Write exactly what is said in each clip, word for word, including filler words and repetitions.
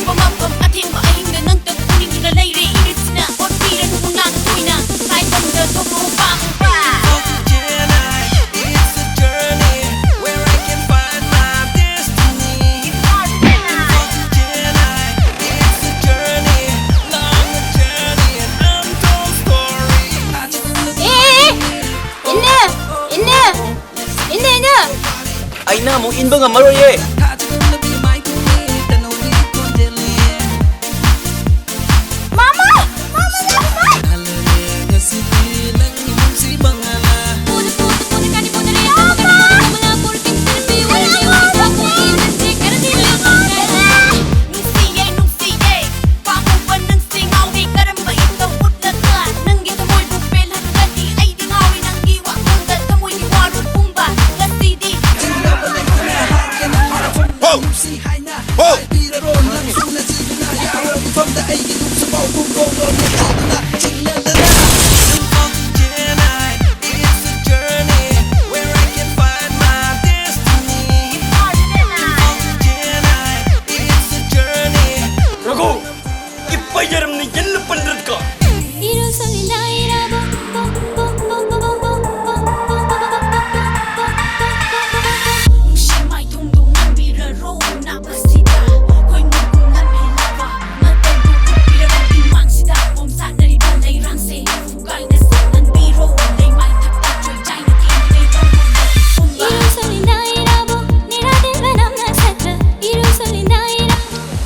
ꯃꯐꯝ ꯑꯊꯦꯡꯕ ꯑꯍꯤꯡꯗ ꯅꯪꯇ ꯎꯅꯤꯡꯗꯨꯅ ꯂꯩꯔꯦ ꯏꯃꯤꯠꯁꯤꯅ꯫ ꯑꯣꯠꯄꯤꯔꯅꯨ ꯃꯨꯛꯅꯥꯅ ꯇꯣꯏꯅ, ꯂꯥꯏꯐꯝꯗ ꯊꯣꯛꯂꯛꯑꯣ ꯄꯥꯝꯕ꯫ It's a journey where I can find my destiny. It's a journey, long journey, an untold story. ꯑꯦ, ꯏꯟꯅ, ꯏꯟꯅ, ꯏꯟꯅ, ꯏꯟꯅ꯫ ꯑꯩꯅ ꯑꯃꯨꯛ ꯏꯟꯕ ꯉꯝꯃꯔꯣꯏꯌꯦ꯫ ꯃꯥꯃꯥ! ꯃꯥꯃꯥ, ꯃꯥꯃꯥ! ꯅꯨꯡꯁꯤꯌꯦ, ꯅꯨꯡꯁꯤꯌꯦ, ꯄꯥꯝꯃꯨꯕ ꯅꯪꯁꯦ ꯉꯥꯎꯔꯦ꯫ ꯀꯔꯝꯕ ꯏꯊꯧ ꯎꯠꯂꯒ ꯅꯪꯒꯤ ꯊꯃꯣꯏꯕꯨ ꯄꯦꯜꯍꯟꯒꯅꯤ? ꯑꯩꯗꯤ ꯉꯥꯎꯔꯦ ꯅꯪꯒꯤ ꯋꯥꯈꯜꯗ, ꯊꯃꯣꯏꯒꯤ ꯋꯥꯔꯣꯜ ꯄꯨꯝꯕ꯫ ꯉꯁꯤꯗꯤ ꯍꯣ! ꯍꯣ! ꯔꯘꯨ, ꯏꯄꯥ ꯌꯥꯔꯝꯅ ꯌꯦꯜꯂ ꯄꯟꯗ꯭ꯔꯠꯀ꯫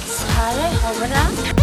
ꯁꯥꯔꯦ, ꯍꯧꯕꯅ꯫